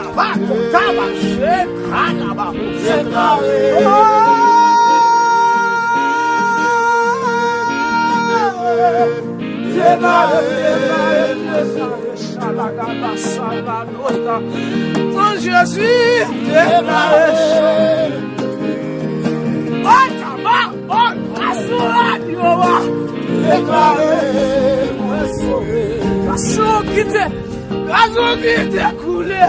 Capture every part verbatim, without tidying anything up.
Otaba, otaba, shekadaba. Deklare. Deklare, deklare, deklare, shalagaba, sabanota. San Jezi, deklare. Otaba, otaba, sou radyo a. Deklare, mwen sove. Gason kite, gason kite koule.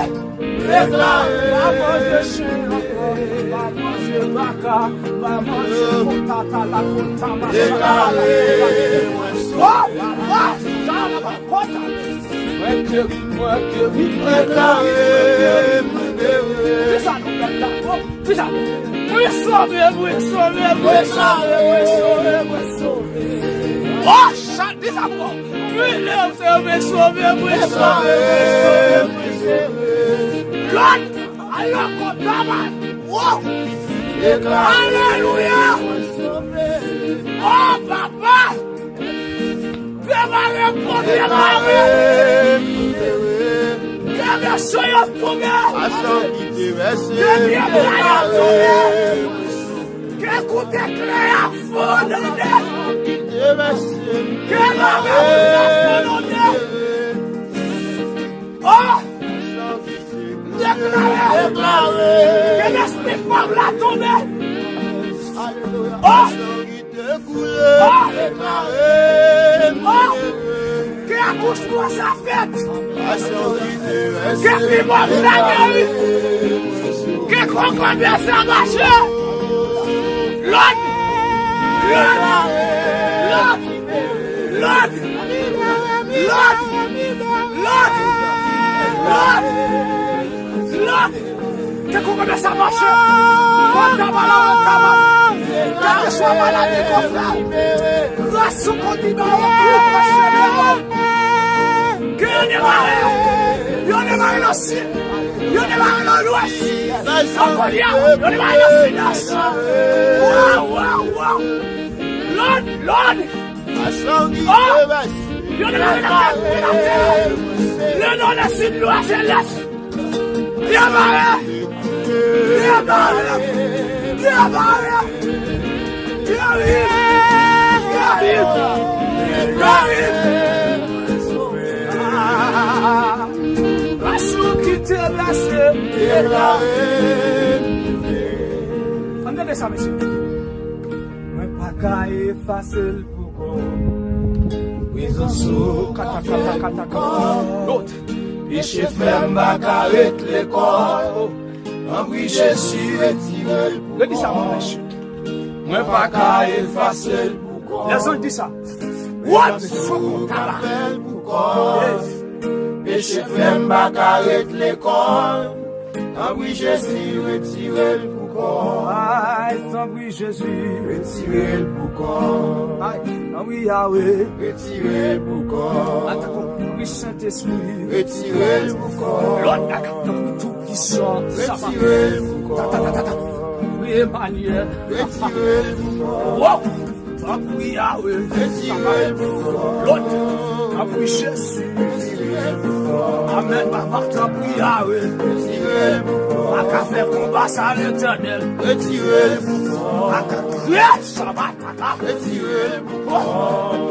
Deklare. Pa manje chen ankò, pa manje baka, pa manje potata la kota machana. Deklare. Oh, papa, sa la pa kota. Mwen geri, mwen geri, mwen geri. Deklare, mwen geri. Kisa nou fè la? Oh, kisa? Mwen sove, mwen sove, mwen sove, mwen sove, mwen sove. Oh, chat, kisa pou Mwen sove, mwen sove, mwen sove, mwen sove, mwen sove. Lòt, alò, kòm daman. Wow! Alelouya! Oh, papa! Papa, Pwomèt la, wi. Ke mesye yo tonbe. Ke pye bra yo tonbe. Ke kout eklè a fondone. Ke lame a fondone. Oh! M deklare ke lespri pòv la tonbe. Oh! Oh! Oh! Ke akouchman sa fèt. Ke fibwòm sa geri. Ke kòkòt sa mache. Lòd! Lòd! Lòd! Lòd! Lòd! Lòd! Lòd! Lòd! Ke kòkòt sa mache. Kòt sa malad, kòt sa malad. Kèlkeswa maladi kò fè. Gras ou konn libere, ou konn libere. Ke yo demare. Yo demare nan sid. Yo demare nan lwès. Ankò, yo demare nan sidès. Waw, waw, waw. Lòd, lòd. Oh! Yo demare nan kat peyi latè. Le nò, le sid, lwès e lès. Demare. Demare. Demare. Demare. Demare. Gras ou ki te blese. Ann tande sa, mesye. Mwen pa ka efase l pou kò. Prezans ou ka fè kò. Lòd. Peche fè m pa ka ret lekòl. Tanpri Jezi, retire l pou kò. Yo di sa, mwen chute. Mwen pa ka efase l pou kò. Lèzanj di sa. What? Fè l pou kò. Peche fè m pa ka ret lekòl. Tanpri Jezi, retire l pou kò. Ay, tanpri Jezi. Retire l pou kò. Ay, tanpri Yawe. Retire l pou kò. Tanpri Sentespri. Retire l pou kò. Lòd, tanpri Toupisan. Retire l pou kò. Ta, ta, ta, ta, ta. Tanpri Emmanuel. Retire l pou kò. Wow! Tanpri Yawe. Retire l pou kò. Lòd. Tanpri Jezi. Retire l pou kò. Amèn, papa, tanpri Yawe. Retire l pou kò. Pa ka fè konba sa, Letènèl. Retire l pou kò. Pa ka kriye, Shabbat, papa. Retire l pou kò.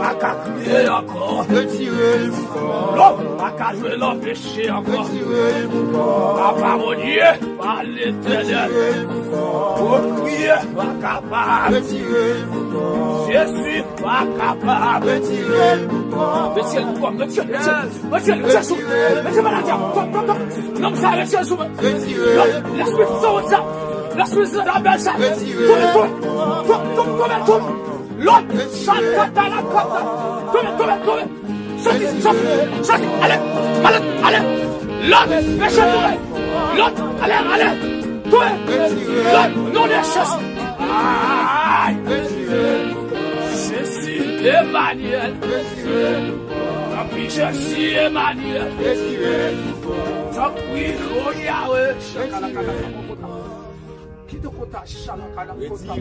Pa ka kriye ankò. Retire l pou kò. Lòd, pa ka jwe nan peche ankò. Retire l pou kò. Papa Bondye. Pa Letènèl. Retire l pou kò. Ou kriye, pa kapab. Retire l pou kò. Jezi pa kapab. Retire l pou kò. Retire l pou kò. Retire, retire, retire, retire sou. Retire maladi a. Kò, kò, kò. Nonm sa, retire sou mwen. Retire l pou kò. Lespri fowòd sa. Lespri Jezabèl sa. Retire l pou kò. Tonbe, tonbe, tonbe, tonbe. Lòd, sa, ta, ta, la, ta, ta. Tonbe, tonbe, tonbe. Soti, soti, soti, ale, ale, ale. Lòd, peche tonbe. Lòd, ale, ale. Tonbe. Lòd, non de Jezi. Ay. Jezi, Emmanuel. Tanpri, Jezi, Emmanuel. Tanpri, o Yawe. Kite kota chalakala kota.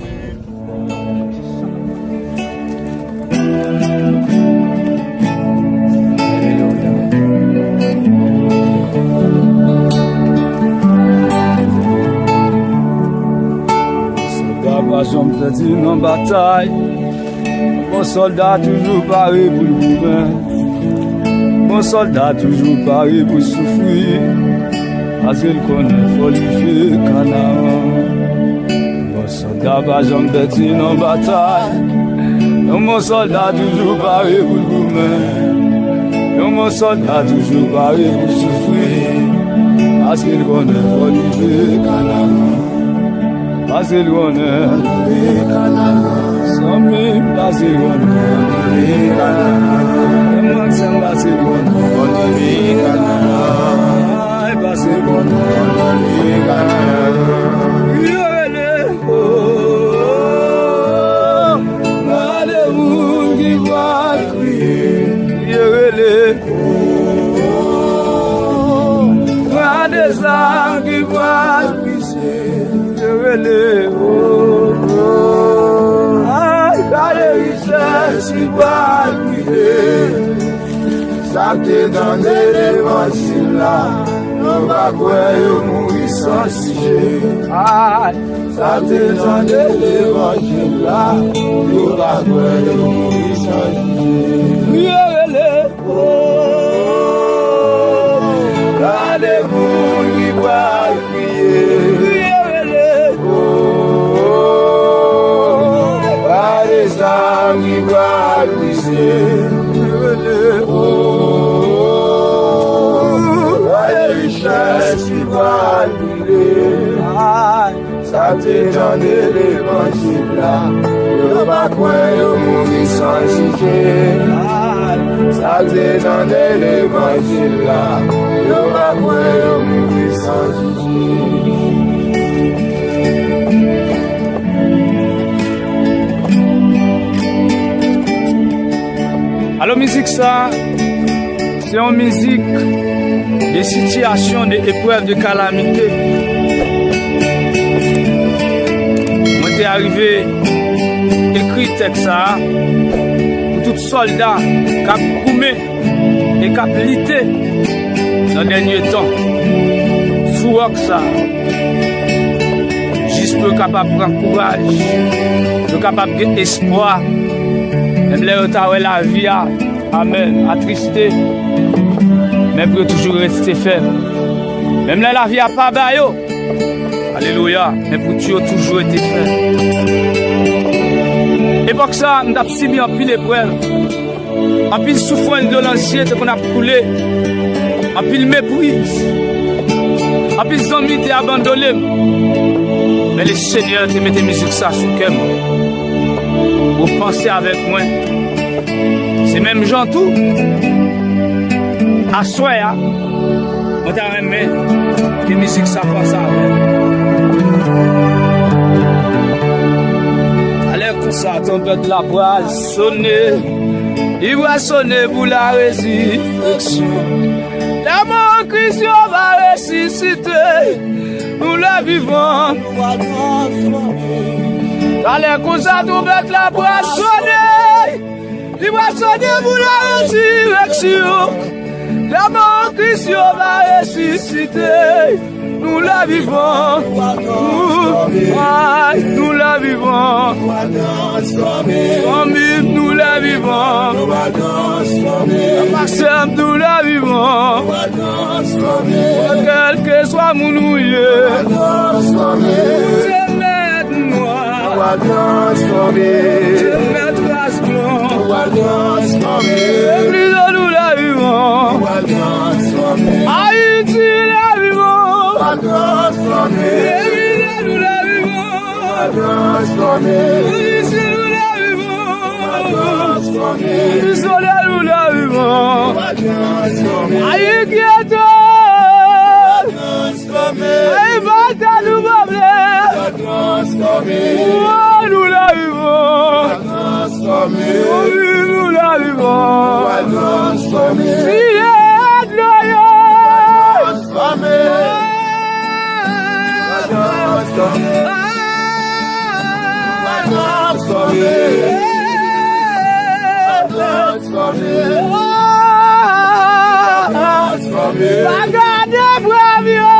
Sòlda pa janm pèdi nan batay. Bon sòlda toujou pare pou l goumen. Bon sòlda toujou pare pou l soufri. Paske l konnen fò l rive Kanaran. Bon sòlda pa janm pèdi nan batay. Yon bon sòlda toujou pare pou l goumen. Yon bon sòlda toujou pare pou l soufri. Paske l konnen fò l rive Kanaran. Paske l konnen. Zanmi m, paske l konnen. Frè m ak sè m, paske l konnen. Ay, paske l konnen. Yo rele, oh, oh, oh, gade moun ki pral kriye. Yo rele, oh, oh, oh, gade zam ki pral brize. Yo rele, oh, oh, ay, gade richès ki pral brize. Sa te tande levanjil la, yo pa kwè yo mouri san jije. Ay, sa te tande levanjil la, yo pa kwè yo mouri san jije. Kriye rele. Oh, gade moun ki pral kriye. Kriye rele. Oh, gade zam ki pral brize. Kriye rele. Oh, gade richès ki pral brile. Ay. Sa te tande levanjil la, yo pa kwè yo mouri san jije. Sa te tande levanjil la, yo pa kwè yo mouri san jije. Alò, mizik sa, se yon mizik de sitiyasyon, de eprèv, de kalamite. Mwen te arive ekri tèks sa a pou tout sòlda k ap goumen e k ap lite nan dènye tan sou wòk sa a, jis pou yo kapab pran kouraj, pou yo kapab gen espwa, menm lè yo ta wè lavi a, amèn, atriste, men pou yo toujou rete fèm. Menm lè lavi a pa ba yo, alelouya, men pou yo toujou rete fèm. Epòk sa a, m t ap sibi anpil eprèv, anpil soufrans, dlo nan zye te konn ap koule, anpil mepriz, anpil zanmi te abandone m. Men Lesenyè te mete mizik sa sou kè m pou panse avèk mwen. Se menm jan tou, aswè a, mwen ta renmen ke mizik sa panse avè m. Alè konsa, twonpèt la pral sonnen, li pral sonnen pou larezireksyon. Lè mò an Kris yo va resisite, nou lè vivan. Talè konsa, twonpèt la pral sonnen, li pral sonnen pou larezireksyon. Lè mò an Kris yo va resisite, nou lè vivan. Nou, ay, nou lè vivan. Fanmi m, nou lè vivan. Pastè m, nou lè vivan. Kèlkeswa moun ou ye, ou te mèt nwa, ou te mèt ras blan. Legliz an, nou lè vivan. Ayiti lè vivan. Legliz an, nou lè vivan. Ayiti, nou lè vivan. Misyonè, nou lè vivan. Ay, enkyete. Ay, batay nou pwoblèm. Transfòme. Wè, nou lè vivan. Transfòme. Wi, nou lè vivan. Wè, transfòme. Fiyè dlo yo. Transfòme. Wè, transfòme. Wè, transfòme. Transfòme. Transfòme. Pa gade eprèv yo.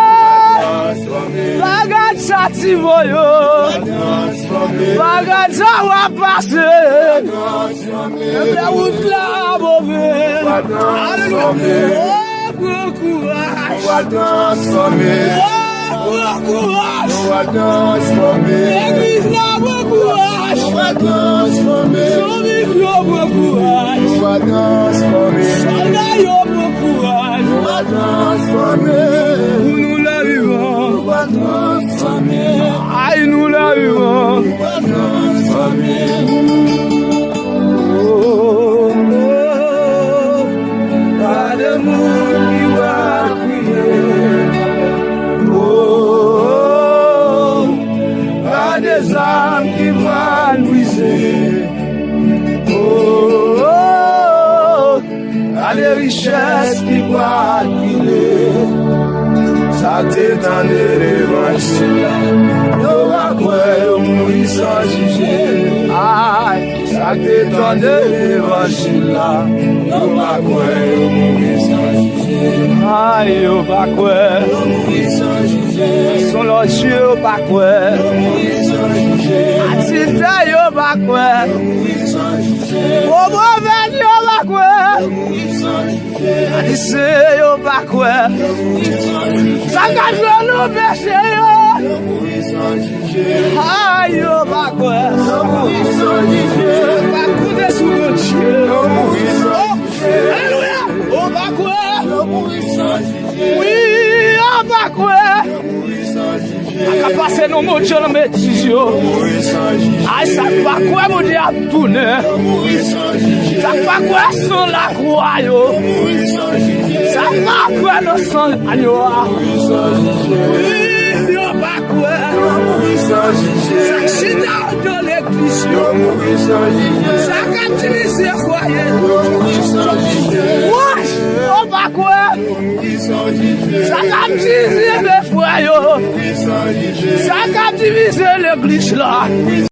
Pa gad chatiman yo. Pa gad sa w ap pase. Menm lè wout la move. Alelouya. Oh, pran kouraj. Oh, pran kouraj. Legliz la, pran kouraj. Zanmi yo, pran kouraj. Sòlda yo, pran kouraj. Pou nou lè vivan. Ay, nou lè vivan. Oh, oh, gade moun ki pral kriye. Oh, oh, gade zam ki pral brize. Oh, oh, gade richès ki pral brile. Sa k te tande levanjil la, yo pa kwè yo mouri san jije. Ay, sa Ak te tande levanjil la, yo pa kwè, yo mouri san jije. Ay, yo pa kwè. Yo mouri san jije. Son lòt je, yo pa kwè. Yo mouri san jije. Atis yo pa kwè. Yo mouri san jije. Gwo pwofèt yo pa kwè. Yo mouri san jije. Atis yo pa kwè. Yo mouri san jije. Sa k ap jwe nou peche yo. Yo mouri san jije. Ay, yo pa kwè. Yo mouri san jije. Yo pa koute sou Bondye. Yo mouri san jije. Alelouya. Yo pa kwè. Yo mouri san jije. Wi, yo pa kwè. Yo mouri san jije. Sa k ap pase nan Bondye nan betiz yo. Yo mouri san jije. Ay, sa k pa kwè Bondye ap tounen. Yo mouri san jije. Sa k pa kwè san lakwa yo. Yo mouri san jije. Sa k pa kwè nan san anyo a. Yo mouri san jije. Wi, yo pa kwè. Yo mouri san jije. Sa k chita anndan legliz yo. Yo mouri san jije. Sa k ap divize fwaye yo. Yo mouri san jije. Wouch, yo pa kwè. Yo mouri san jije. Sa k ap divize frè yo. Yo mouri san jije. Sa k ap divize legliz la. Yo mouri